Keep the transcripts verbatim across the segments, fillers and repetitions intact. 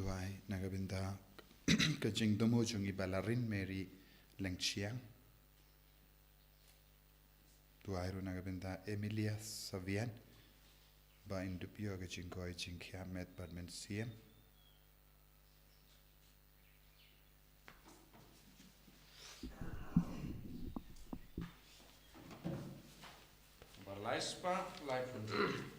Duwai na ka bynta ka jingthmu jong i Balarin Mary Lengchiang. Duwai ruh na ka bynta Emilia Savian ba in dup ïa ka jingkoit jingkhiah met bad mynsiem. Ba lai spah laiphew.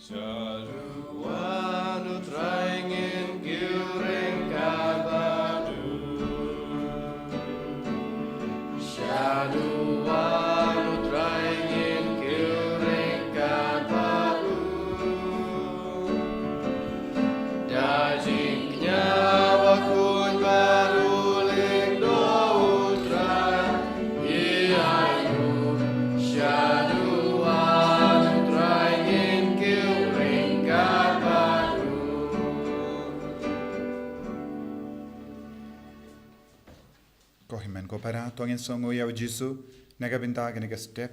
Shaduh wan u Trai ngin kiew ryngkat bad u. Shaduh wan u Trai ngin kiew ryngkat bad u. Da jingkñia bakhuid bad u lyngdoh u Trai, ïa u shaduh wan u Trai ngin kiew ryngkat bad u. Ko hynmen ko para, to ngin sngew ïa u Jisu na ka bynta kane ka step.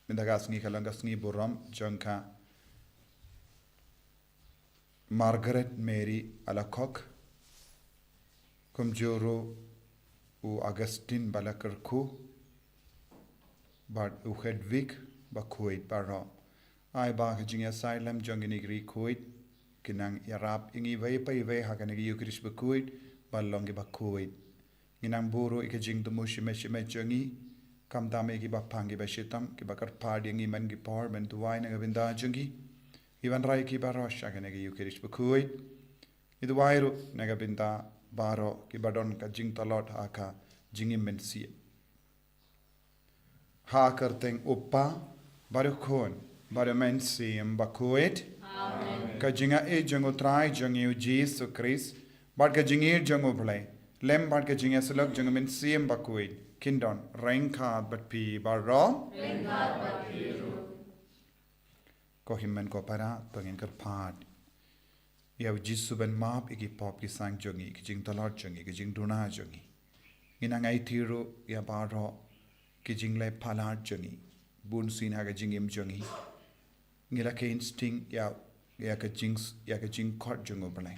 Mynta ka sngi ka long ka sngi burom jong ka Margaret Mary Alacoque, kumjuh ruh u Augustine Balakyrkhu bad u Hedwig bakhuid baroh. Ai ba ka jingïasaid lem jong kine ki riewkhuid kin nang ïarap ïa ngi iwei pa iwei ha kane ka Eukharist bakhuid ban long kiba khuid. Ngin nang buh ruh ïa ka jingthmu shimet shimet jong ngi, khamtam ïa kiba pang kiba shitom, kiba kyrpad ïa ngi man ki por ban duwai na ka bynta jong ngi. Ngi wanrah ïa ki baroh sha kane ka Eukharist bakhuid. Ngi duwai ruh na ka bynta baroh kiba don ka jingtlot ha ka jingim mynsiem. Ha ka kyrteng u Kpa, bad u Khun, bad u Mynsiem Bakhuid. Amen. Ka jingïeit jong u Trai jong ngi u Jisu Khrist, bad ka jingïeit jong u Blei, lem bad ka jingïasyllok jong u Mynsiem Bakhuid, kin don ryngkat bad phi baroh. Ryngkat bad phi ruh. Ko hynmen ko para, to ngin kyrpad ïa u Jisu ban map ïa ki pop ki saiñ jong ngi, ki jingtlot jong ngi, ki jingduna jong ngi. Ngin nang aiti ruh ïa baroh ki jingleh palat jong ngi. Bunsien ha ka jingim jong ngi, ngi la kheiñ sting ïa, ïa ka jing, ïa ka jingkhot jong u Blei.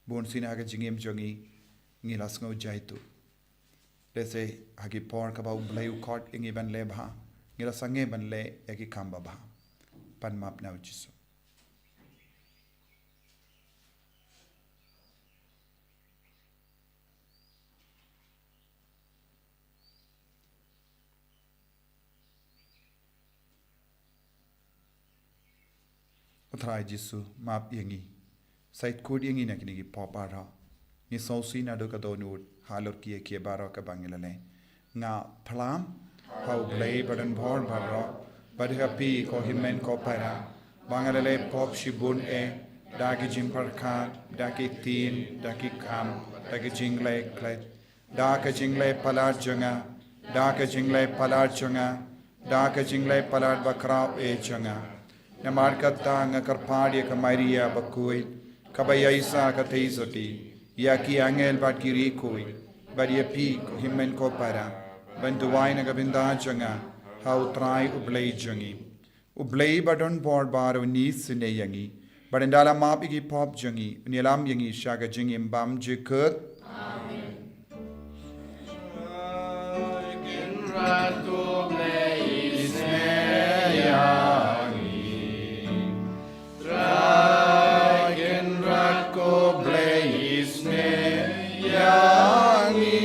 Bunsien ha ka jingim jong ngi, ngi la sngew jaituh. Lehse ha ki por kaba u Blei u khot ïa ngi ban leh bha, ngi la sangeh ban leh ïa ki kam babha. Pan map na u Jisu. U Trai Jisu, map ïa ngi. Sait kut ïa ngi na kine ki pop baroh. Ngi sngewsih naduh ka dohnud halor kiei kiei baroh kaba ngi la leh. Nga phlam ha u Blei badonbor baroh, bad ha phi ko hynmen ko para, ba nga la leh pop shibun eh, da ki jingpyrkhat, da ki ktien, da ki kam, da ki jingleh klet, da ka jingleh palat jong nga, da ka jingleh palat jong nga, da ka jingleh palat bakhraw eh jong nga. Namar kata nga kyrpad ïa ka Maria bakhuid, kaba ïaishah katei sati, ïa ki angel bad ki riewkhuid, bad ïa phi ko hynmen ko para, ban duwai na ka bynta jong nga ha u Trai u Blei jong ngi. U Blei badonbor baroh un isynei ïa ngi, bad ynda la map ïa ki pop jong ngi, un ïalam ïa ngi sha ka jingim bymjukut. Amen. Trai Kynrad ko Blei isynei ïa ngi. Trai Kynrad ko Blei isynei ïa ngi.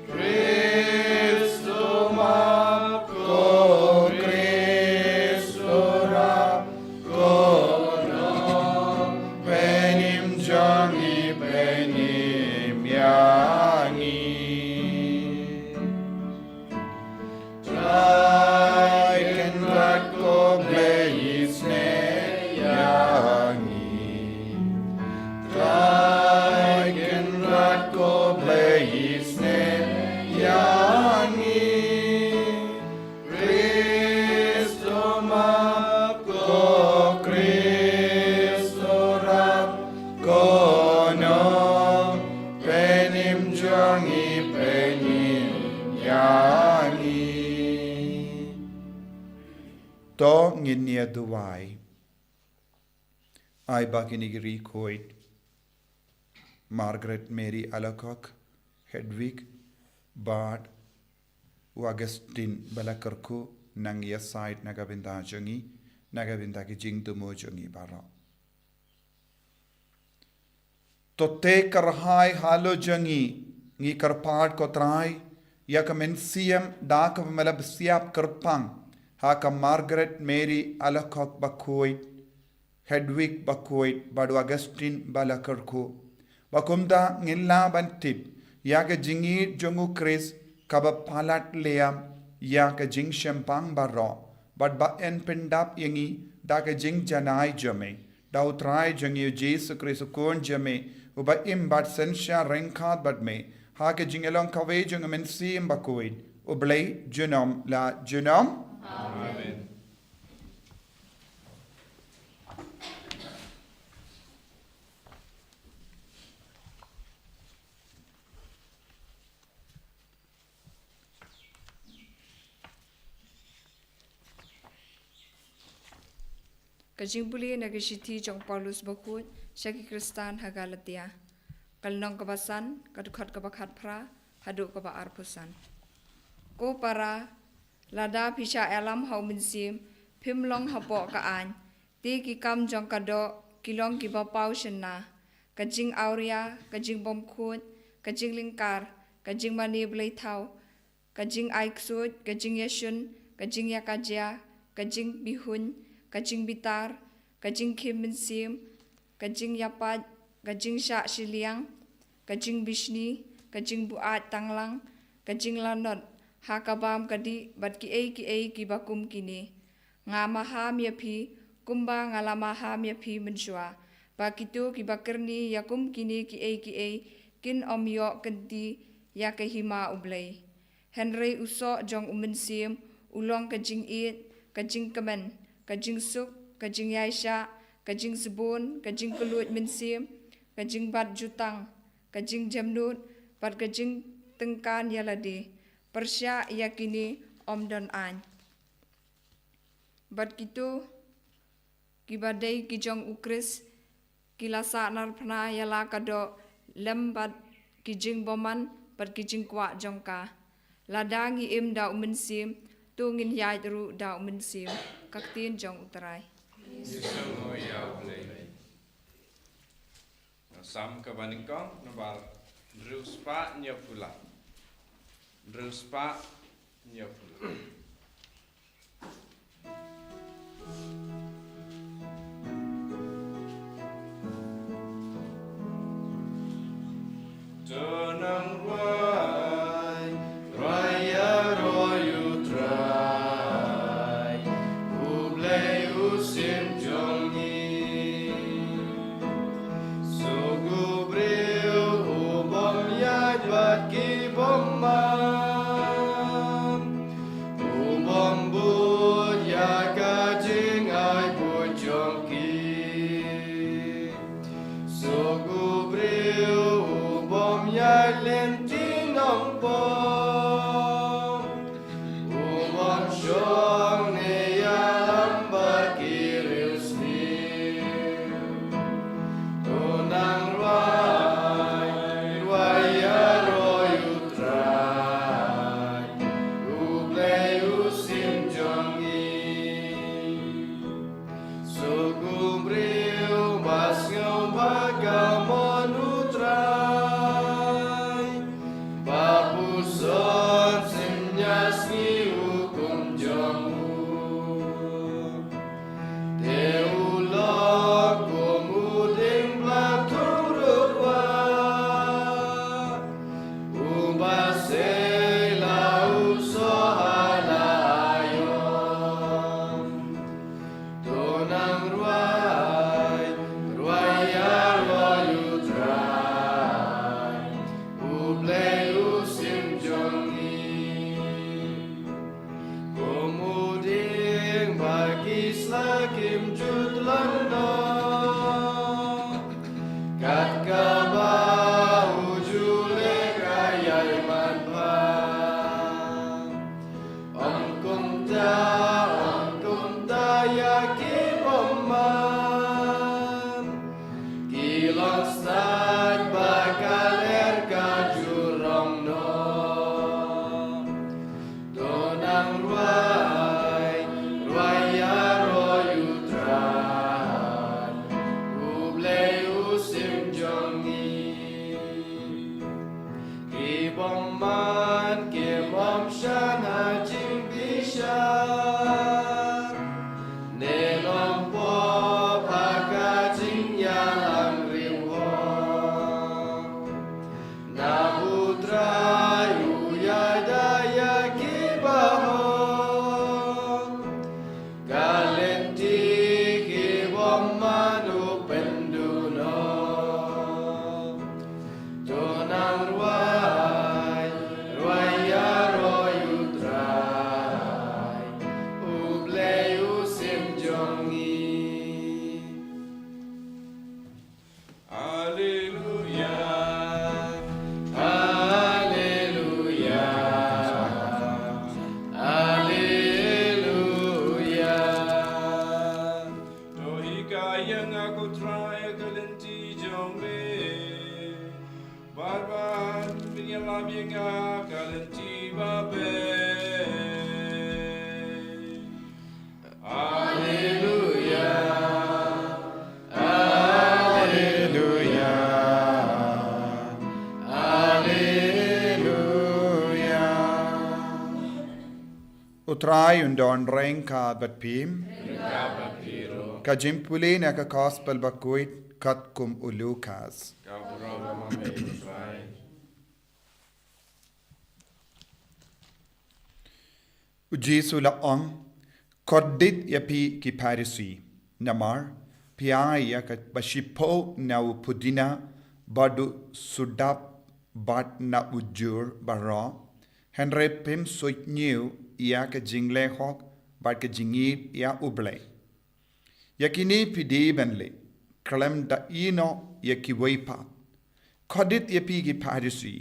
Khrist u map, ko Khrist u rap, ko nongpynim jong ngi pynim ïa ngi. Trai Kynrad ko Blei isynei ïa ngi. Trai Kynrad ko Blei isynei ïa ngi. Khrist u map, ko Khrist u rap, ko nongpynim jong ngi pynim ïa ngi. To ngin ïa duwai. Ai ba kine ki ri khuid, Margaret Mary Alacoque, Hedwig, bad u Augustine ba la kyrkhu, nang ïasaid na ka bynta jong ngi, na ka bynta ki jingthmu jong ngi baroh. To te kyrhai halor jong ngi, ngi kyrpad ko Trai, ïa ka mynsiem da kaba me la bsiap kyrpang ha ka Margaret Mary Alacoque bakhuid, Hedwig bakhuid, bad u Augustine ba la kyrkhu. Ba kumta ngin lah ban tip ïa ka jingïeit jong u Khrist kaba palat liam ïa ka jingshemphang baroh, bad ba yn pyndap ïa ngi da ka jingjanai jong me. Da u Trai jong ngi u Jisu Khrist u Khun jong me, uba im bad synshar ryngkat bad me ha ka jingïalong kawei jong u Mynsiem Bakhuid, U Blei junom la junom. Amen. Ka jingpule na ka shithi jong u Paulus bakhuid sha ki Khristan ha Galatia. Ka lynnong kaba san, ka dkhot kaba khatphra haduh kaba arphew san. Ko para, lada phi shah ïalam ha u Mynsiem, phim long hapoh ka aiñ. Te ki kam jong ka doh ki long kiba paw shynna: ka jingawria, ka jingbymkhuid, ka jinglyngkar, ka jingmane blei thaw, ka jingai ksuid, ka jingïashun, ka jingïakajia, ka jingbihuiñ, ka jingbitar, ka jingkhim mynsiem, ka jingïapait, ka jingshah shiliang, ka jingbishni, ka jingbuaid tanglang, ka jinglanot ha ka bam ka dih, bad kiei kiei kiba kum kine. Nga maham ïa phi kumba nga la maham ïa phi mynshuwa, ba kito kiba kyrni ïa kum kine kiei kiei kin ym ïoh kynti ïa ka hima U Blei. Hynrei u soh jong u Mynsiem u long ka jingïeit, ka jingkmen, ka jingsuk, ka jingïaishah, ka jingsbun, ka jingkylluid mynsiem, ka jingbat jutang, ka jingjemnud, bad ka jingtyngkan ïa lade. Pyrshah ïa kine ym don aiñ. Bad kito kiba dei ki jong u Khrist ki la sahnarphna ïa la ka doh lem bad ki jingbymman bad ki jingkwah jong ka. Lada ngi im da u Mynsiem, to ngin ïaid ruh da u Mynsiem. Ka ktien jong u Trai. Ngi sngew ïa U Blei. Ka Salm kaba nyngkong, nombar hynriew spah hynñiewphew lai. Hynriew spah hynñiewphew lai. To nang rwai, rwai ïa roi u Trai, U Blei u Syiem jong ngi. Suk u briew u bym ïaid bad ki bymman, u bym bud ïa ka jingai buit jong ki. Suk u briew u bym ïaid lynti nongpop, u bym shong ne ïalam bad ki riewsniew. To nang rwai, rwai ïa roi u Trai, U Blei u Syiem jong ngi. Suk u briew ba sngew ba ka mon u Trai, ba puson synñia sngi u hukum jong u. Te u long kum u dieng bla thung ruh wah, uba sei la u soh ha la aïom. To nang rwai, rwai ïa roi u Sat ba ka ler ka jurong noh. To nang rwai, rwai ïaroh ïa U Trai, U Blei U Syiem jong ngi. Ki bymman kim ym shan ha jingbishar, ne long pop ha ka jingïalang riewhok. Namar U Trai u ïada ïa ki bahok. Ka lynti ki bymman u pynduh noh. To nang rwai, rwai ïaroh ïa U Trai, U Blei U Syiem jong ngi. Alleluia. Alleluia. Alleluia. To hikai ïa nga ko Trai ha ka lynti jong me. Bad ban pynïalam ïa nga ha ka lynti ba beit. Alleluia. Alleluia. Alleluia. U Trai un don ryngkat bad phi. Ryngkat bad phi ruh. Ka jingpule na ka Gospel bakhuid katkum u Lukas. Ka burom ma me, U Trai. U Jisu u la ong, kordit ïa phi ki Pharisi, namar phi ai ïa kaba shiphew na u pudina bad u sudap bad na u jur baroh, hynrei phim suidñiew ïa ka jingleh hok bad ka jingïeit ïa U Blei. Ïa kine phi dei ban leh khlem da ïehnoh ïa kiwei pat. Kordit ïa phi ki Pharisi,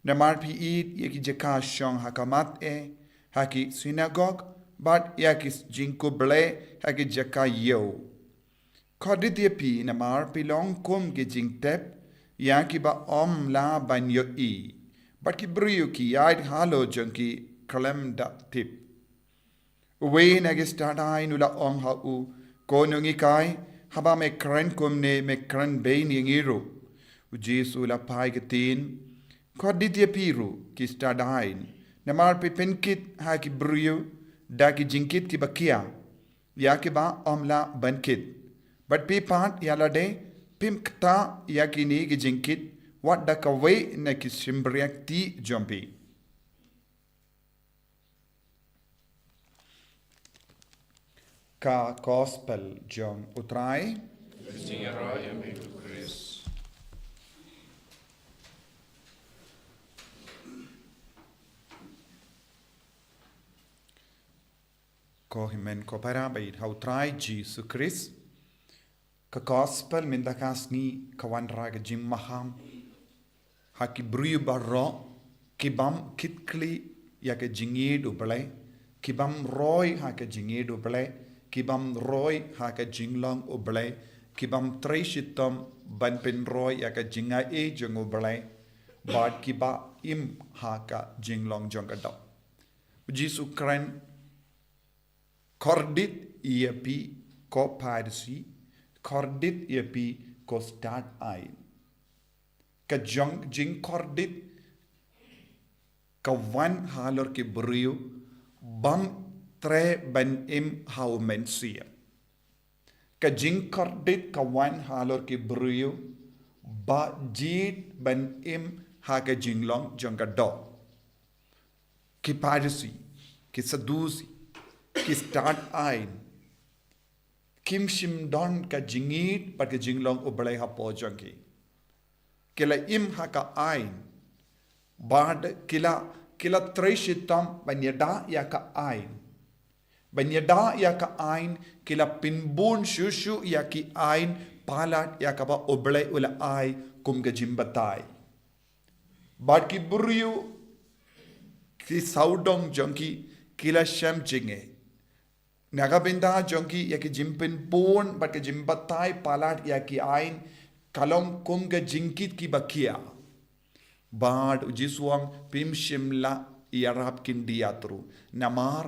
namar phi ïeit ïa ki jaka shong ha ka mat eh ha ki synagog bad ïa ki jingkhublei ha ki jaka ïew. Kordit ïa phi, namar phi long kum ki jingtep ïa kiba ym lah ban ïohi, bad ki briew ki ïaid halor jong ki khlem da tip. Uwei na ki stad aiñ u la ong ha u, ko nonghikai, haba me kren kumne me kren beiñ ïa ngi ruh. U Jisu u la phai ktien, kordit ïa phi ruh ki stad aiñ, namar phi pynkit ha ki briew da ki jingkit kiba khia ïa kiba ym lah ban kit, bad phi pat ïa lade phim ktah ïa kine ki jingkit wat da kawei na ki shympriahti jong phi. Ka Gospel jong U Trai. Ka jingïaroh ïa me ko Khrist. Ko hynmen ko para ba ïeit ha U Trai Jisu Khrist. Ka Gospel mynta ka sngi ka wanrah ka jingmaham ha ki briew baroh, ki bym kit khlieh ïa ka jingïeit U Blei, ki bym roi ha ka jingïeit U Blei, ki bym roi ha ka jinglong U Blei, ki bym trei shitom ban pynroi ïa ka jingai jong U Blei, bad kiba im ha ka jinglong jong ka doh. U Jisu u kren, kordit ïa phi ko Pharisi, kordit ïa phi ko stad aiñ. Ka jong jingkordit ka wan halor ki briew bym treh ban im ha U Mynsiem. Ka jingkordit ka wan halor ki briew ba jied ban im ha ka jinglong jong ka doh. Ki Pharisi, ki Sadusi, ki stad aiñ, kim shym don ka jingïeit bad ka jinglong U Blei hapoh jong ki. Ki la im ha ka aiñ, bad ki la, ki la trei shitom ban ïada ïa ka aiñ. Ban ïada ïa ka aiñ, ki la pynbun shuh shuh ïa ki aiñ palat ïa kaba U Blei u la ai kum ka jingbatai. Bad ki briew, ki sawdong jong ki, ki la shem jingeh. Na ka bynta jong ki ïa ki jingpynbun bad ki jingbatai palat ïa ki aiñ, ka long kum ka jingkit ki bakia. Bad u Jisu u ong, phim shym la ïarap khyndiat ruh. Namar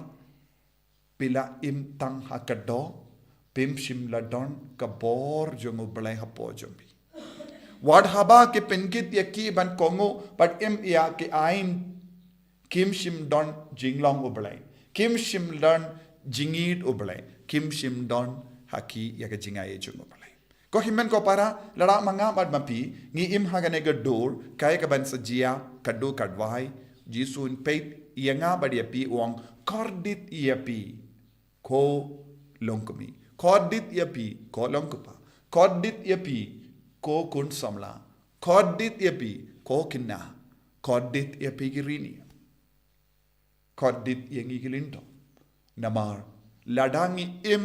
phi la im tang ha ka doh, phim shym la don ka bor jong U Blei hapoh jong phi. Wat haba ki pynkit ïa ki ban kohnguh, bad im ïa ki aiñ, kim shym don jinglong U Blei. Kim shym don jingïeit U Blei. Kim shym don ha ki ïa ka jingai jong U Blei. Ko hynmen ko para, lada ma nga bad ma phi ngi im ha kane ka dur, kaei kaban sa jia, ka dur ka dwai. Jisu un peit ïa nga bad ïa phi, u ong, kordit ïa phi, ko longkmie. Kordit ïa phi, ko longkpa. Kordit ïa phi, ko khun samla. Kordit ïa phi, ko khynnah. Kordit ïa phi ki rynïeng. Kordit ïa ngi ki lyngdoh. Namar lada ngi im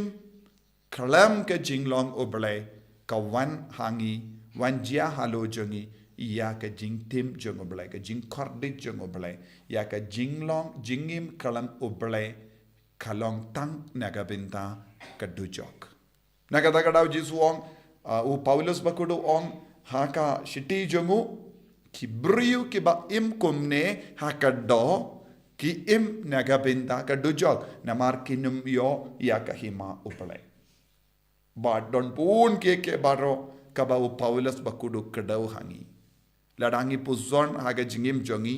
khlem ka jinglong U Blei, ka wan ha ngi, wan jia halor jong ngi ïa ka jingtim jong U Blei, ka jingkordit jong U Blei, ïa ka jinglong jingim khlem U Blei, ka long tang na ka bynta ka dujok. Na kata ka daw Jisu u ong, ah, u Paulus bakhuid u ong ha ka shithi jong u, ki briew kiba im kumne ha ka doh, ki im na ka bynta ka dujok, namar kim ïoh ïa ka hima U Blei. Bad don bun kiei kiei baroh kaba u Paulus bakhuid u kdew ha ngi. Lada ngi pyrshang ha ka jingim jong ngi,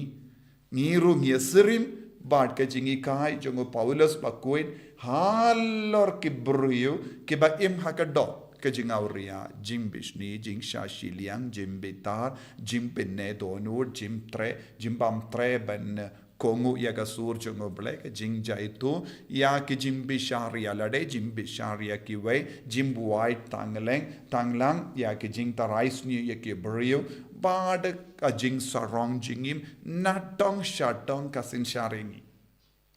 ngi ruh ngi ïa sirin bad ka jinghikai jong u Paulus bakhuid halor ki briew kiba im ha ka doh, ka jingawria, jingbishni, jingshah shiliang, jingbitar, jingpynneh dohnud, jingtreh, jingbam treh ban kohnguh ïa ka sur jong U Blei, ka jingjaitu ïa ki jingbishar ïalade, jingbishar ïa kiwei, jingbuaid tangleng, tanglang, ïa ki jingtharai sniew ïa ki briew, bad ka jingsarong jingim, nadong shadong ka synshar ïa ngi.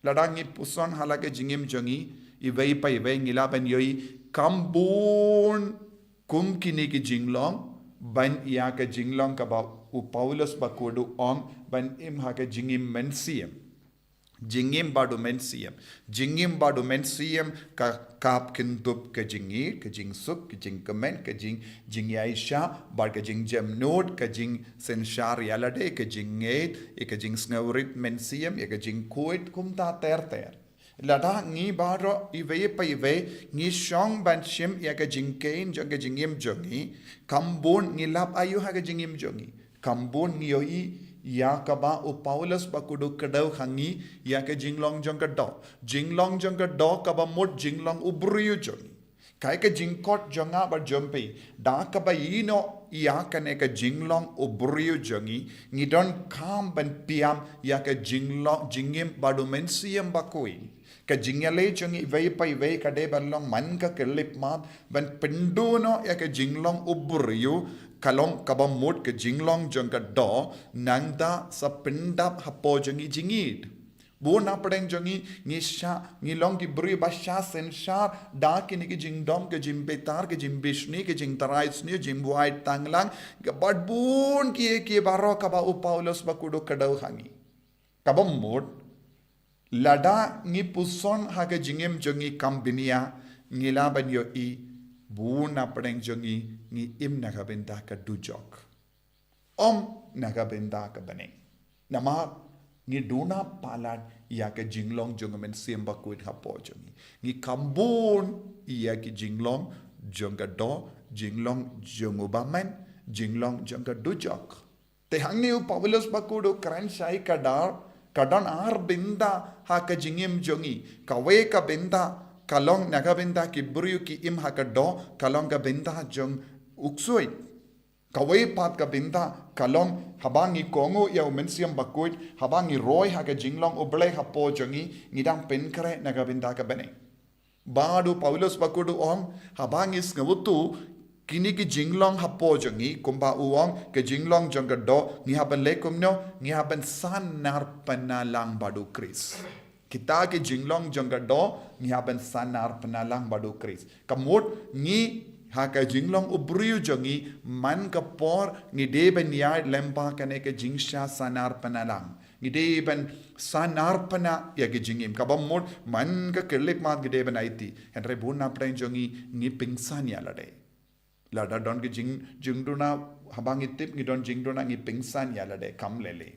Lada ngi pyrshang ha la ka jingim jong ngi, iwei pa iwei ngi lah ban ïohi, kam bun kum kine ki jinglong, ban ïa ka jinglong kaba u Paulus bakhuid u ong, ban im ha ka jingim mynsiem. Jingim bad u mynsiem. Jingim bad u mynsiem ka kap kyndup ka jingïeit, ka jingsuk, ka jingkmen, ka jing, jingïaishah, bad ka jingjemnud, ka jingsynshar ïalade, ka jingngeit, ïa ka jingsngewrit mynsiem, ïa ka jingkhuid kumta ter ter. Lada ngi baroh iwei pa iwei, ngi shong ban shim ïa ka jingkheiñ jong ka jingim jong ngi, kam bun ngi lap aïu ha ka jingim jong ngi. Kam bun ngi ïohi ïa kaba u Paulus bakhuid u kdew ha ngi ïa ka jinglong jong ka doh. Jinglong jong ka doh kaba mut jinglong u briew jong ngi. Kaei ka jingkhot jong nga bad jong phi, da kaba ïehnoh ïa kane ka jinglong u briew jong ngi, ngi donkam ban pynïap ïa ka jinglong jingim bad u mynsiem bakhuid. Ka jingïaleh jong ngi iwei pa iwei ka dei ban long man ka khyllipmat ban pynduh noh ïa ka jinglong u briew, ka long kaba mut ka jinglong jong ka doh, nangta sa pyndap hapoh jong ngi jingïeit. Bun na pdeng jong ngi, ngi shah, ngi long ki briew ba shah synshar da kine ki jingdom, ki jingbitar, ki jingbishni, ki jingtharai sniew, jingbuaid tanglang, bad bun kiei kiei baroh kaba u Paulus bakhuid u kdew ha ngi. Kaba mut, lada ngi pyrshang ha ka jingim jong ngi kam bniah, ngi lah ban ïohi, bun na pdeng jong ngi, ngi im na ka bynta ka dujok. Ym na ka bynta ka bneng. Namar ngi duna palat ïa ka jinglong jong u Mynsiem Bakhuid hapoh jong ngi. Ngi kham bun ïa ki jinglong jong ka doh, jinglong jong u bymman, jinglong jong ka dujok. Te hangne u Paulus bakhuid u kren shai ka dor, ka don ar bynta ha ka jingim jong ngi. Kawei ka bynta ka long na ka bynta ki briew ki im ha ka doh, ka long ka bynta jong u ksuid. Kawei pat ka bynta ka long haba ngi kohnguh ïa u Mynsiem Bakhuid, haba ngi roi ha ka jinglong U Blei hapoh jong ngi, ngi dang pynkhreh na ka bynta ka bneng. Bad u Paulus bakhuid u ong, haba ngi sngewthuh kine ki jinglong hapoh jong ngi, kumba u ong, ka jinglong jong ka doh, ngi hap ban leh kumno, ngi hap ban sahnarphna lang bad u Khrist. Kita ki jinglong jong ka doh, ngi hap ban sahnarphna lang bad u Khrist. Ka mut ngi ha ka jinglong u briew jong ngi, man ka por ngi dei ban ïaid lyngba kane ka jingshah sahnarphna lang. Ngi dei ban sahnarphna ïa ka jingim. Kaba mut man ka khyllipmat ngi dei ban aiti. Hynrei bun na pdeng jong ngi, ngi pynsan ïa lade. Lada don ki jing, jingduna, haba ngi tip ngi don jingduna, ngi pynsan ïa lade, kam lei lei.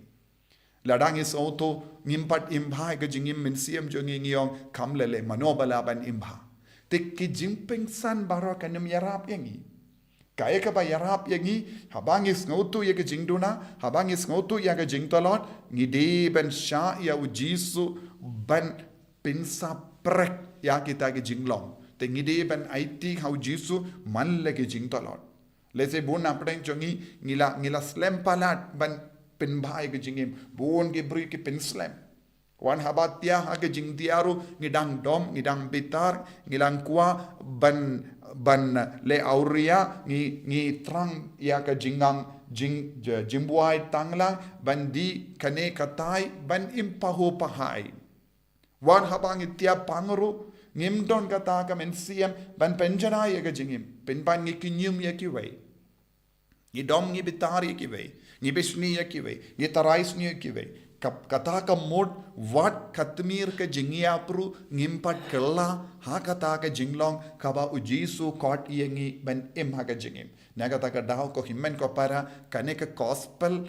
Lada ngi sngewthuh ngim pat im bha ïa ka jingim mynsiem jong ngi, ngi ong kam lei lei, mano ba lah ban im bha. Te ki jingpynsan baroh kan ym ïarap ïa ngi. Kaei kaba ïarap ïa ngi, haba ngi sngewthuh ïa ka jingduna, haba ngi sngewthuh ïa ka jingtlot, ngi dei ban shah ïa u Jisu ban pynsaphriang ïa kita ki jinglong. Te ngi dei ban aiti ha u Jisu man la ki jingtlot. Lehse bun na pdeng jong ngi, ngi la, ngi la slem palat ban pynbha ïa ka jingim. Bun ki briew ki pynslem. Wan haba thiah ha ka jingthiah ruh, ngi dang dom, ngi dang bitar, ngi dang kwah ban, ban leh awria, ngi, ngi thrang ïa ka jingnang, jing, jingbuaid tang lang, ban dih kane katai, ban im pahuh pahai. Wan haba ngi thiah pang ruh, ngim don kata ka mynsiem ban pynjanai ïa ka jingim. Pynban ngi kynñium ïa kiwei. Ngi dom, ngi bitar ïa kiwei. Ngi bishni ïa kiwei. Ngi tharai sniew ïa kiwei. Ka, kata ka mut, wat katmir ka jingïap ruh, ngim pat kylla ha kata ka jinglong kaba u Jisu khot ïa ngi ban im ha ka jingim. Na kata ka daw, ko hynmen ko para, kane ka gospel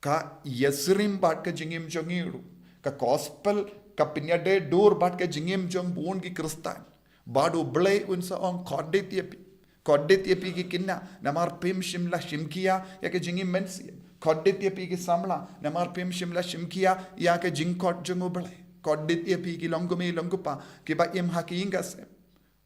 ka ïasyriem bad ka jingim jong ngi ruh. Ka gospel ka pynïadei dur bad ka jingim jong bun ki Khristan. Bad U Blei un sa ong, kordit ïa phi. Kordit ïa phi ki khynnah, namar phim shym la shim khia ïa ka jingim mynsiem. Kordit ïa phi ki samla, namar phim shym la shim khia ïa ka jingkhot jong U Blei. Kordit ïa phi ki longkmie longkpa kiba im ha ki ïing ki sem.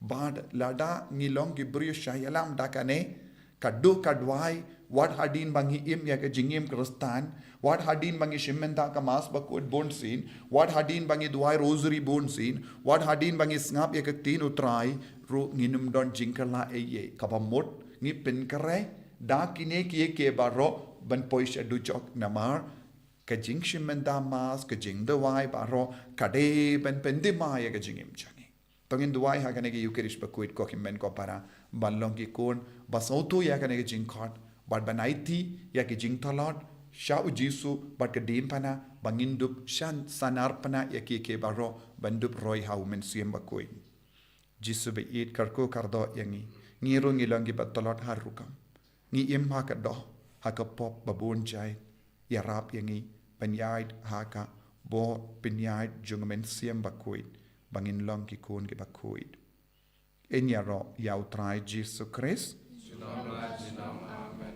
Bad lada ngi long ki briew shah ïalam da kane, ka duh ka duwai, wat hadien ba ngi im ïa ka jingim Khristan, wat hadien ba ngi shim bynta ka Mass bakhuid bunsien, wat hadien ba ngi duwai Rosary bunsien, wat hadien ba ngi sngap ïa ka ktien U Trai, ruh ngin ym don jingkylla ei ei. Kaba mut ngi pynkhreh da kine kiei kiei baroh ban poi sha dujok, namar ka jingshim bynta Mass, ka jingduwai baroh ka dei ban pyndima ïa ka jingim jong ngi. To ngin duwai ha kane ka Eucharist bakhuid, ko hynmen ko para, ban long ki khun ba sngewthuh ïa kane ka jingkhot, bad ban aiti ïa ki jingtlot sha u Jisu bad ka diengphna, ba ngin dup shan sanar phna ïa kiei kiei baroh, ban dup roi ha U Mynsiem Bakhuid. Jisu ba ïeit, kyrkhu kyrdoh ïa ngi. Ngi ruh ngi long kiba tlot ha rukom. Ngi im ha ka doh, ha ka pop ba bun jait. Ïarap ïa ngi ban ïaid ha ka bor pynïaid jong U Mynsiem Bakhuid, ba ngin long ki khun kiba khuid. Yn ïaroh ïa U Trai Jisu Khrist. Junom la junom. Amen.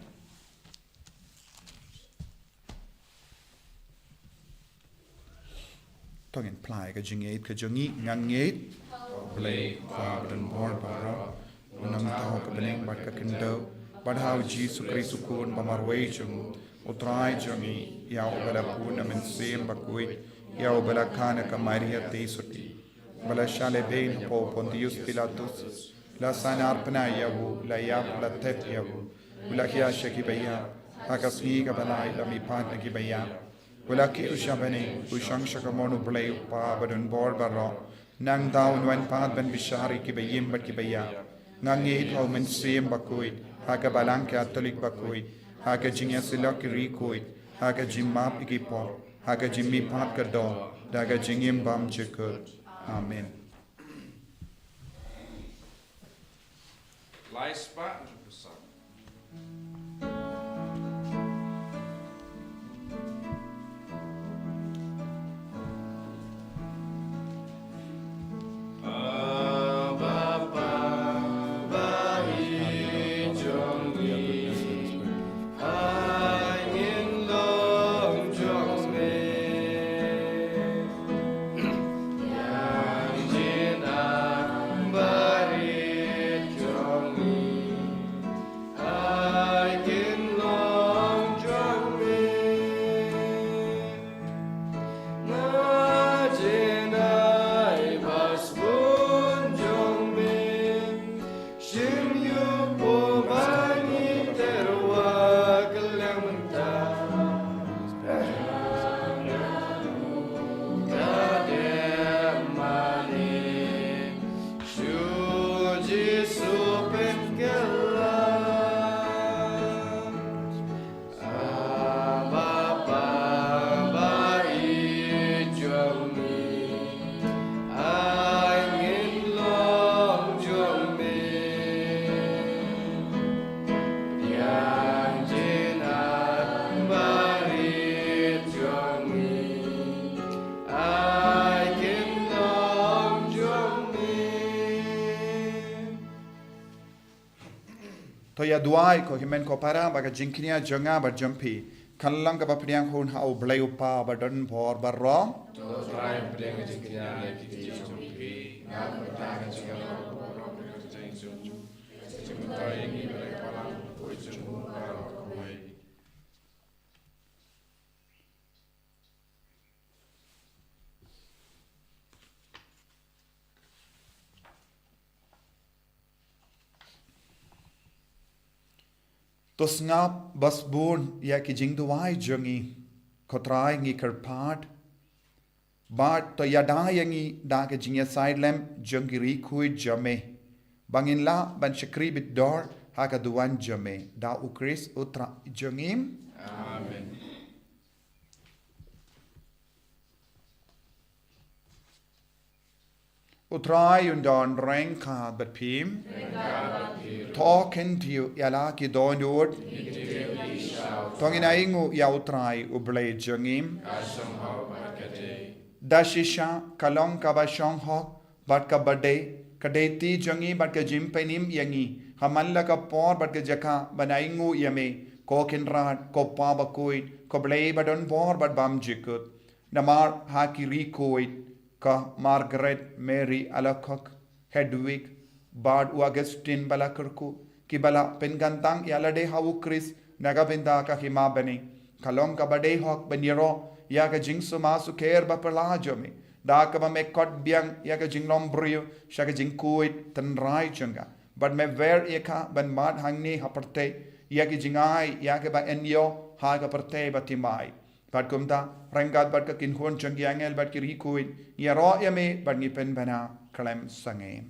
To ngin phla ïa ka jingngeit ka jong ngi. Nga ngeit ha U Blei, U Kpa badonbor baroh, U Nongthaw ka bneng bad ka khyndew, bad ha U Jisu Khrist U Khun ba marwei jong U, U Trai jong ngi, ïa uba la bun na U Mynsiem Bakhuid, ïa uba la kha na ka Maria Theisotti, ba la shah lehbeiñ hapoh Pontius Pilatus, la sanar phna ïa u, la ïap, la thep ïa u, u la hiar sha kiba ïap, ha ka sngi kaba lai la mihpat na kiba ïap, u la kiew sha bneng, u shong sha ka mon U Blei U Kpa badonbor baroh. Nangta un wan pat ban bishar ïa kiba im bad kiba ïap. Nga ngeit ha U Mynsiem Bakhuid, ha ka Balang Katholik bakhuid, ha ka jingïasyllok ki riewkhuid, ha ka jingmap ïa ki pop, ha ka jingmihpat ka doh, da ka jingim bymjukut. Amen. Lai spah. Duwai, ko hynmen ko para, ba ka jingkñia jong nga bad jong phi kan long kaba pdiang hun ha U Blei U Kpa badonbor baroh. To Trai, pdiang ka jingkñia ha kti jong phi. Nga bynta ka jingïarap baroh ka jingïarap jong u. Ka jingmyntoi ïa ngi bad ka balang jong u baroh kawei. To sngap bha bun ïa ki jingduwai jong ngi, ko Trai, ngi kyrpad. Bad to ïada ïa ngi da ka jingïasaid lem jong ki riewkhuid jong me, ba ngin lah ban shakri bit dor ha ka duwan jong me, da U Khrist U Trai jong ngi. Amen. U Trai un don ryngkat bad phi. To kyntiew ïa la ki dohnud. To ngin ainguh ïa U Trai U Blei jong ngi. Da shisha ka long kaba shong hok bad kaba dei, ka dei ti jong ngi bad ka jingpynim ïa ngi ha man la ka por bad ka jaka ban ainguh ïa me, ko Kynrad, ko Pa bakhuid, ko Blei badonbor bad bymjukut. Namar ha ki riewkhuid, ka Margaret Mary Alacoque, Hedwig, bad u Augustine ba la kyrkhu, kiba la pynkyntang ïalade ha U Khrist na ka bynta ka hima bneng, ka long kaba dei hok ban ïaroh ïa ka jingsumar sukher baphylla jong me, da kaba me khot biang ïa ka jinglong briew sha ka jingkhuid tynrai jong ka, bad me wer ïa ka ban mad hangne ha pyrthei ïa ki jingai ïa kaba yn ïoh ha ka pyrthei bathymmai. Bad kumta, ryngkat bad ka kynhun jong ki angel bad ki riewkhuid, ngi ïaroh ïa me bad ngi pynbna khlem sangeh.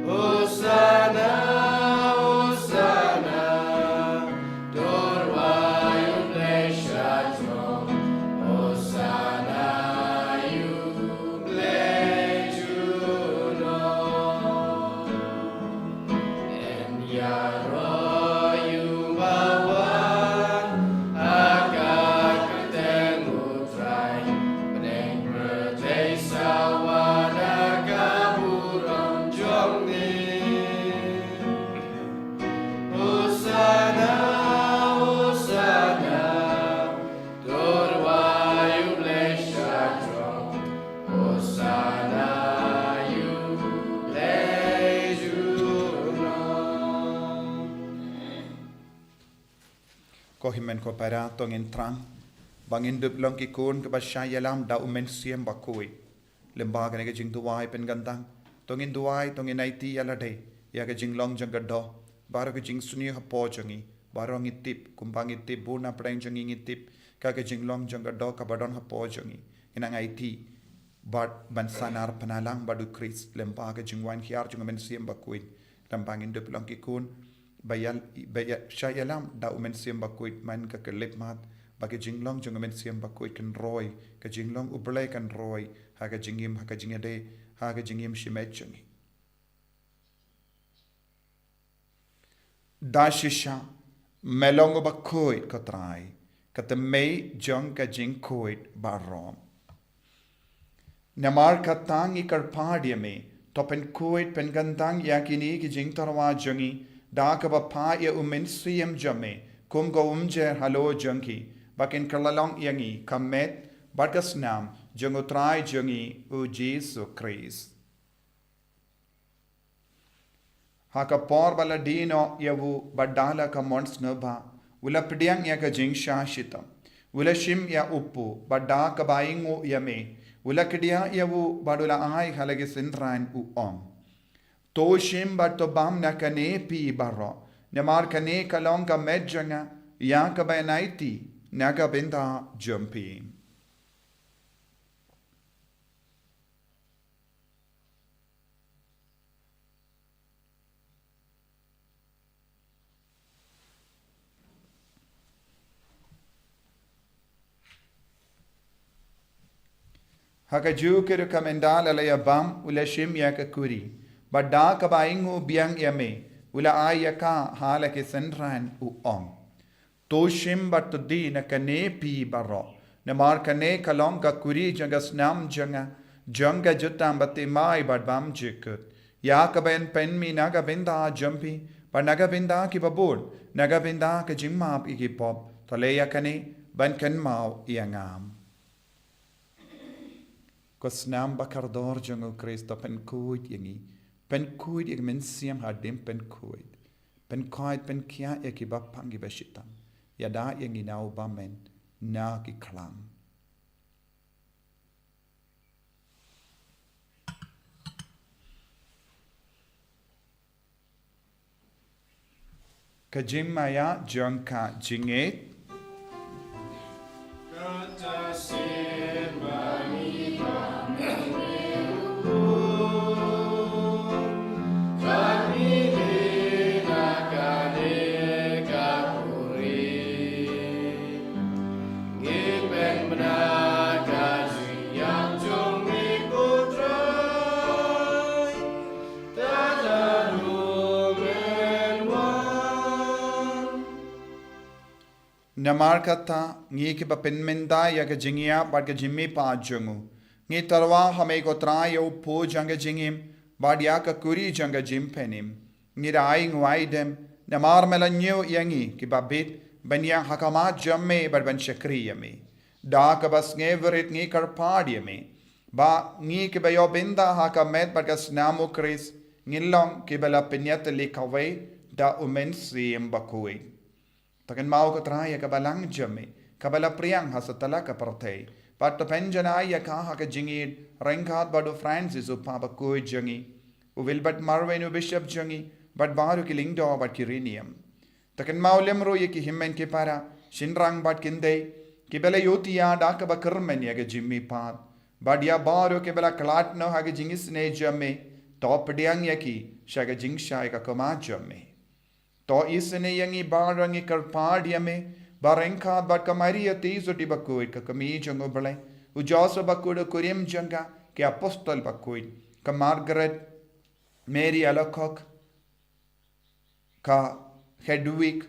Hosanna, Hosanna, to U Blei sha throne. Hosanna ïa U Blei junom. Yn ïaroh ïa u bawan ha ka kyrteng U Trai. Bneng pyrthei sawa da ka burom jong me. Hosanna, Hosanna, to U Blei sha throne. Hosanna ïa U Blei junom. Ko hynmen ko para, to ngin thrang ba ngin dup long ki khun kiba shah ïalam da U Mynsiem Bakhuid. Lyngba kane ka jingduwai pynkyntang, to ngin duwai, to ngin aiti ïalade ïa ka jinglong jong ka doh, baroh ka jingsniew hapoh jong ngi. Baroh ngi tip, kumba ngi tip, bun na pdeng jong ngi ngi tip ka ka jinglong jong ka doh kaba don hapoh jong ngi. Ngin nang aiti bad ban sanar pynlang bad U Khrist lyngba ka jingwan hiar jong U Mynsiem Bakhuid. Lyngba ngin dup long ki khun ba ïa, ba ïa shah ïalam da U Mynsiem Bakhuid, man ka khyllipmat ba ka jinglong jong U Mynsiem Bakhuid kan roi, ka jinglong U Blei kan roi ha ka jingim, ha ka jingïadei, ha ka jingim shimet jong ngi. Da shisha me long uba khuid, ko Trai, ka thymmei jong ka jingkhuid baroh. Namar kata ngi kyrpad ïa me, to pynkhuid pynkyntang ïa kine ki jingtyrwa jong ngi da kaba phah ïa U Mynsiem jong me kum ka umjer halor jong ki, ba kin kylla long ïa ngi ka met bad ka snam jong U Trai jong ngi U Jisu Khrist. Ha ka por ba la die noh ïa u bad da la ka mon sngewbha, u la pdiang ïa ka jingshah shitom. U la shim ïa u kpu bad da kaba ainguh ïa me, u la kdiah ïa u bad u la ai ha la ki synran, u ong: To shim bad to bam na kane phi baroh, namar kane ka long ka met jong nga ïa kaba yn aiti na ka bynta jong phi. Ha kajuh ka rukom ynda la ïa bam, u la shim ïa ka kuri, Bad da kaba ainguh biang ïa me, u la ai ïa ka ha la ki synran, u ong: To shim bad to die na kane phi baroh, namar kane ka long ka kuri jong ka snam jong nga, jong ka jutang bathymmai bad bymjukut, ïa kaba yn pynmih na ka bynta jong phi bad na ka bynta kiba bun, na ka bynta ka jingmap ïa ki pop. To leh ïa kane ban kynmaw ïa nga. Ko snam ba kordor jong U Khrist, to pynkhuid ïa ngi, pynkhuid ïa ki mynsiem hadien pynkhuid, pynkhuid pynkhiah ïa kiba pang kiba shitom, ïada ïa ngi na u bymman na ki khlam. Ka jingmaïa jong ka jingngeit. Namar kata, ngi kiba pynmynta ïa ka jingïap bad ka jingmihpat jong u, ngi tyrwa ha me ko Trai ïa u pud jong ka jingim bad ïa ka kuri jong ka jingpynim. Ngi da ai nguaidem namar me la ñiew ïa ngi kiba bit ban ïeng ha khmat jong me bad ban shakri ïa me. Da kaba sngewrit ngi kyrpad ïa me ba ngi kiba ïoh bynta ha ka met bad ka snam U Khrist, ngin long kiba la pynïatylli kawei da U Mynsiem Bakhuid. To kynmaw ko Trai ïa ka balang jong me kaba la pdiang ha satlak ka pyrthei, bad to pynjanai ïa ka ha ka jingïeit ryngkat bad u Francis u Papa bakhuid jong ngi, u Wilbert Marweiñ u Bishop jong ngi, bad baroh ki lyngdoh bad ki riewniam. To kynmaw lem ruh ïa ki hynmen ki para, shynrang bad kynthei, kiba la ïohthiah da kaba kyrmen ïa ka jingmihpat, bad ïa baroh kiba la khlad noh ha ka jingisynei jong me. To pdiang ïa ki sha ka jingshai ka khmat jong me. To isynei ïa ngi baroh, ngi kyrpad ïa me ba ryngkat bad ka Maria Theisotti bakhuid, ka kmie jong U Blei, u Joseph bakhuid u kurim jong ka, ki apostol bakhuid, ka Margaret Mary Alacoque, ka Hedwig,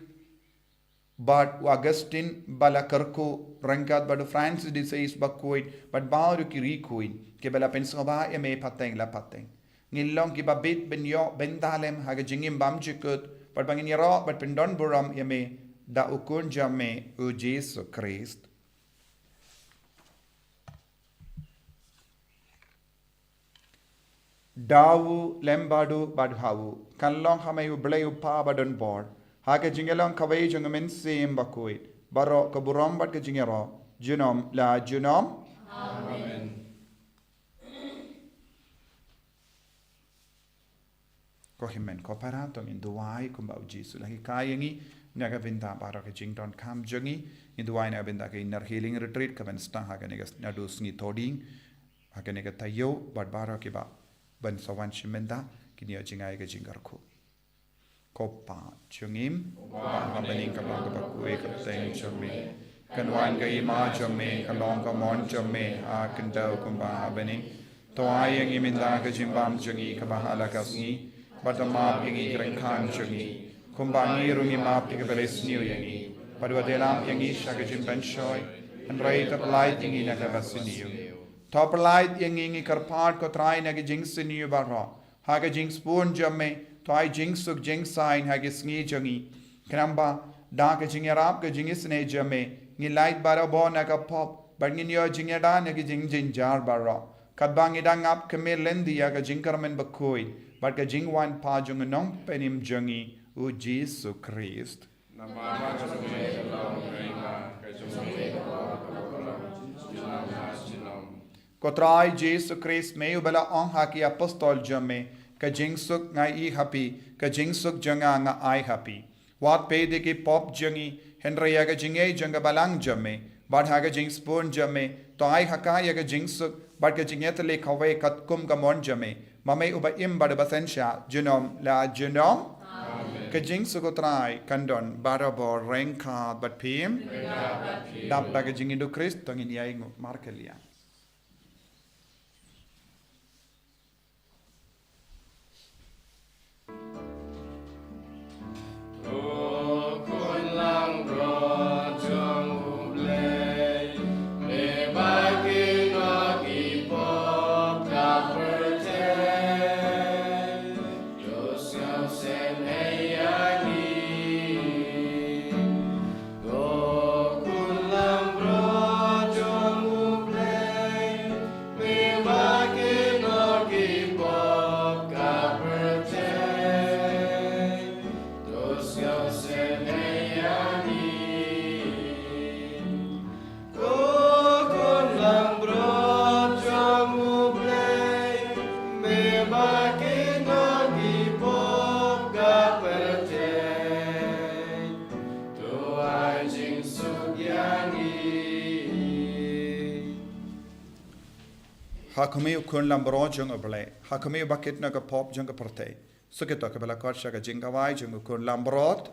bad u Augustine ba la kyrkhu, ryngkat bad u Francis de Sales bakhuid, bad baroh ki riewkhuid kiba la pynsngewbha ïa me pateng la pateng. Ngin long kiba bit ban ïoh bynta lem ha ka jingim bymjukut, bad ba ngin ïaroh bad pyndonburom ïa me da u Khun jong me u Jisu Khrist. Da u, lem bad u, bad ha u, kan long ha me U Blei U Kpa badonbor, ha ka jingïalong kawei jong U Mynsiem Bakhuid, baroh ka burom bad ka jingïaroh junom la junom. Amen. Ko hynmen ko para, to ngin duwai kumba U Jisu u la hikai ïa ngi na ka bynta baroh ka jingdonkam jong ngi. Ngin duwai na ka bynta ka Inner Healing Retreat kaban sdang ha kane ka, naduh sngi Thohdieng ha kane ka taïew, bad baroh kiba ban sa wan shimenta, kin ïoh jngai ka jingkyrkhu. Ko Pa jong ngi, uba ha bneng, ka long kaba khuid ka kyrteng jong me. Kan wan ka hima jong me, kan long ka mon jong me ha ka khyndew kumba ha bneng. To ai ïa ngi mynta ka jingbam jong ngi kaba ha la ka sngi, bad to map ïa ngi ki ryngkang jong ngi, kumba ngi ruh ngi map ïa kiba leh sniew ïa ngi. Bad wat ïalam ïa ngi sha ka jingpynshoi, hynrei to pyllait ïa ngi na kaba sniew. To pyllait ïa ngi, ngi kyrpad ko Trai, na ka jingsniew baroh, ha ka jingsbun jong me, to ai jingsuk jingsaiñ ha ki sngi jong ngi. Khnang ba da ka jingïarap ka jingisynei jong me, ngin lait barabor na ka pop, bad ngin ïoh jingïada na ki jingjynjar baroh, katba ngi dang ap khmih lynti ïa ka jingkyrmen bakhuid bad ka jingwan pat jong u Nongpynim jong ngi, U Jisu Khrist. Namar ka jong me ka long ka hima, ka jong me ka long ka burom, junom la junom. Ko Trai Jisu Khrist, me uba la ong ha ki apostol jong me, ka jingsuk nga ïoh ha phi, ka jingsuk jong nga nga ai ha phi. Wat peit ïa ki pop jong ngi, hynrei ïa ka jingngeit jong ka balang jong me, bad ha ka jingsbun jong me, to ai ha ka ïa ka jingsuk bad ka jingïatylli kawei katkum ka mon jong me, ma me uba im bad uba synshar junom la junom. Amen. Ka jingsuk U Trai kan don barabor ryngkat bad phi. Ryngkat bad phi. Dap da ka jingïeit U Khrist to ngin ïainguh markylliang. Ha khmih u Khun Langbrot jong U Blei, ha khmih u bakit na ka pop jong ka pyrthei. Sa kito kiba la khot sha ka jingkawei jong u Khun Langbrot.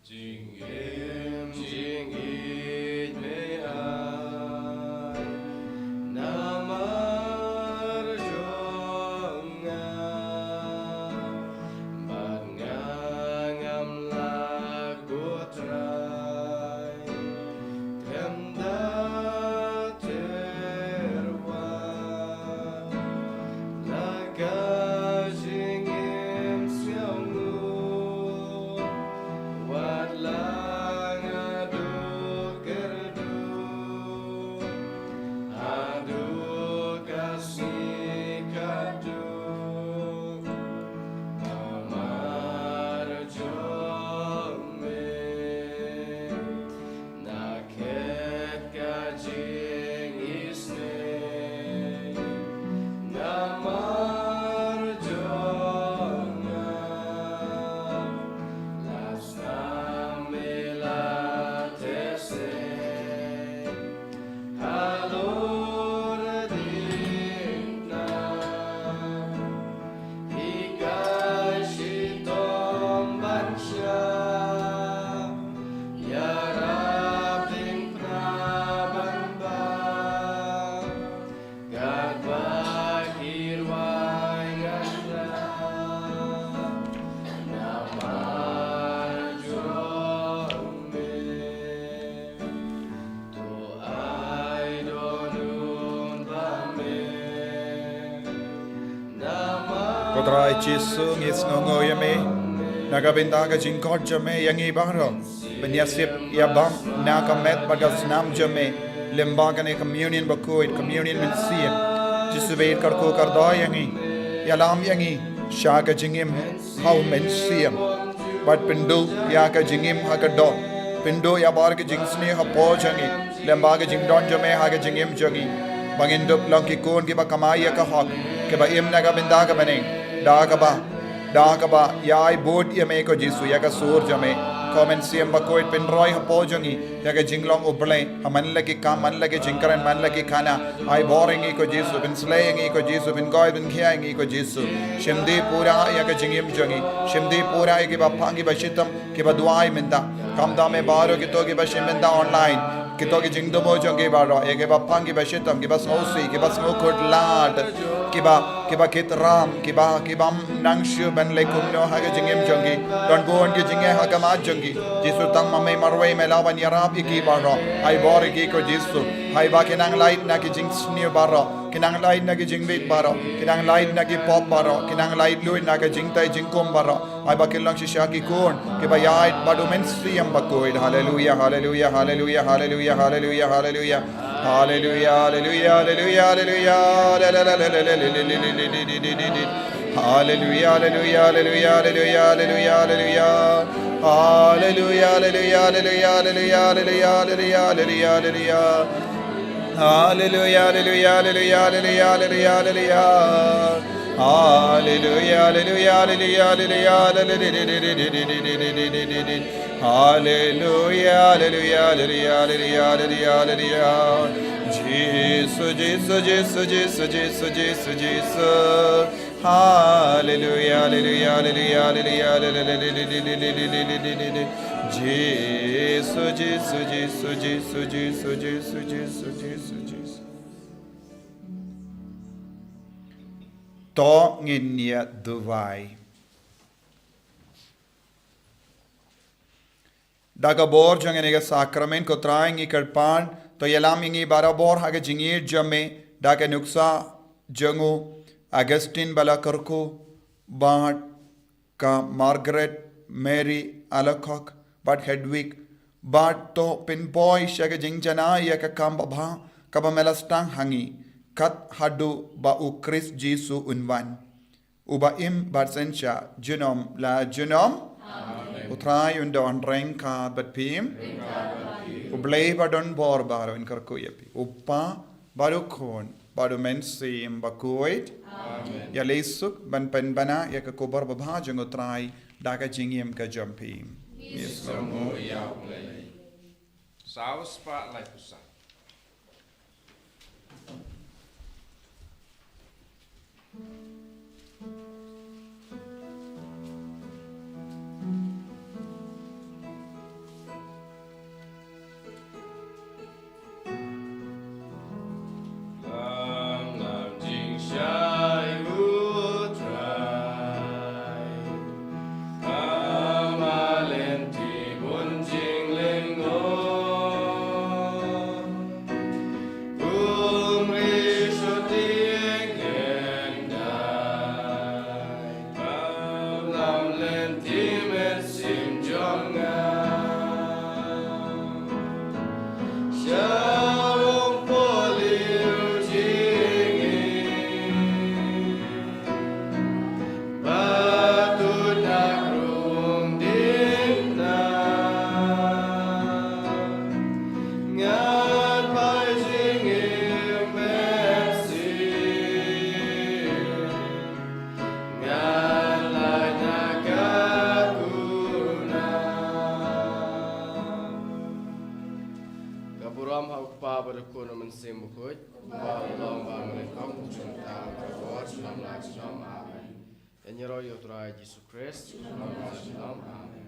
Jingim jingïeit me ai namar jong nga, bad nga ngam lah kut trai. Khlem da tyrwa na ka jingim sngewlem, wat la nga duk kyrduh haduh ka sngi ka duk. Namar jong me na khet ka jingisynei, namar jong nga la snam me la teh sei. Halor ding tnat, hikai shitom ban shah, ïarap diengphna ban bam, katba ki rwai ngan rah, namar jong me. Ko Trai Jisu, ngi sngewnguh ïa me na ka bynta ka jingkhot jong me ïa ngi baroh ban ïasep ïa bam na ka met bad ka snam jong me lyngba kane ka communion bakhuid, communion mynsiem. Jisu, bad kyrkhu kyrdoh ïa ngi, ïalam ïa ngi sha ka jingim ha u Mynsiem, bad pynduh ïa ka jingim ha ka doh, pynduh ïa baroh ka jingsniew hapoh jong ngi lyngba ka jingdon jong me ha ka jingim jong ngi. Ba ngin dup long ki khun kiba kamai ïa ka hok, kiba im na ka bynta ka bneng, da kaba, da kaba ïai bud ïa me ko Jisu, ïa ka sur jong me. Ko Mynsiem Bakhuid pynroi hapoh jong ngi ïa ka jinglong U Blei, ha man la ki kam, man la ki jingkren, man la ki khana. Ai bor ïa ngi ko Jisu, pynslei ïa ngi ko Jisu, pynkhuid pynkhia ïa ngi ko Jisu. Shim dih pura ïa ka jingim jong ngi, shim dih pura ïa kiba phang, kiba shitom, kiba duwai mynta. Khamtam ïa baroh kito kiba shim mynta online, kito ki jingthmu jong ki baroh, ïa kiba phang, kiba shitom, kiba sngewsih, kiba sngewkhuslai, kiba, kiba kit ram, kiba, kibym nang shuh ban leh kumno ha ka jingim jong ki. Don bun ki jingeh ha khmat jong ki. Jisu, tang ma me marwei me lah ban ïarap ïa ki baroh. Ai bor ïa ki ko Jisu. Haba ki nang lait na ki jingsniew baroh, ki nang lait na ki jingbieit baroh, ki nang lait na ki pop baroh, ki nang lait lut na ki jingtei jingkum baroh. Ai ba kin long shisha ki khun kiba ïaid bad U Mynsiem Bakhuid. Haleluia, haleluia, haleluia, haleluia, haleluia, haleluia. Haleluia, haleluia, haleluia, haleluia. Haleluia, haleluia, haleluia, haleluia, haleluia, haleluia. Haleluia, haleluia, haleluia, haleluia, haleluia, haleluia, haleluia. Haleluia, haleluia, haleluia, haleluia, haleluia, haleluia. Haleluia, haleluia, haleluia, haleluia, haleluia. Haleluia, haleluia, haleluia, haleluia, haleluia, haleluia. Jisu, Jisu, Jisu, Jisu, Jisu, Jisu, Jisu. Haleluia, haleluia, haleluia, haleluia, haleluia. Jisu, Jisu, Jisu, Jisu, Jisu, Jisu, Jisu, Jisu. To ngin ïa duwai. Da ka bor jong kane ka sakramen ko Trai ngi kyrpad, to ïalam ïa ngi barabor ha ka jingïeit jong me, da ka nuksa jong u Augustine ba la kyrkhu, bad ka Margaret Mary Alacoque, bad Hedwig, bad to pynpoi sha ka jingjanai ïa ka kam babha kaba me la sdang ha ngi, kat haduh ba U Khrist Jisu un wan. Uba im bad synshar junom la junom. Amen. U Trai un don ryngkat bad phi. Ryngkat bad phi. U Blei ba don bor baroh un kyrkhu ïa phi. U Kpa bad U Khun bad U Mynsiem Bakhuid. Amen. Ïaleh suk ban pynbna ïa ka khubor babha jong U Trai da ka jingim ka jong phi. Ngin sa mut ïa U Blei. Saw spah laiphew saw. Lam lam jingshai U Trai. Lam lam lynti bun jinglyngngoh. Umri shu tieng khyndai. Lam lam lynti mynsiem jong nga. Sha wong pohliew jingim. Ba tut na rung ding na. Ngan phai jingim mynsiem. Ngan lait na ka kuna. Ka burom ha U Kpa bad U Khun, U Mynsiem Bakhuid. Ba u long ba u lyngkot, kumta ka bor, shalom la shalom. Amen. Ïa ngi ruh ïa U Trai Jisu Khrist. Shalom la shalom. Amen.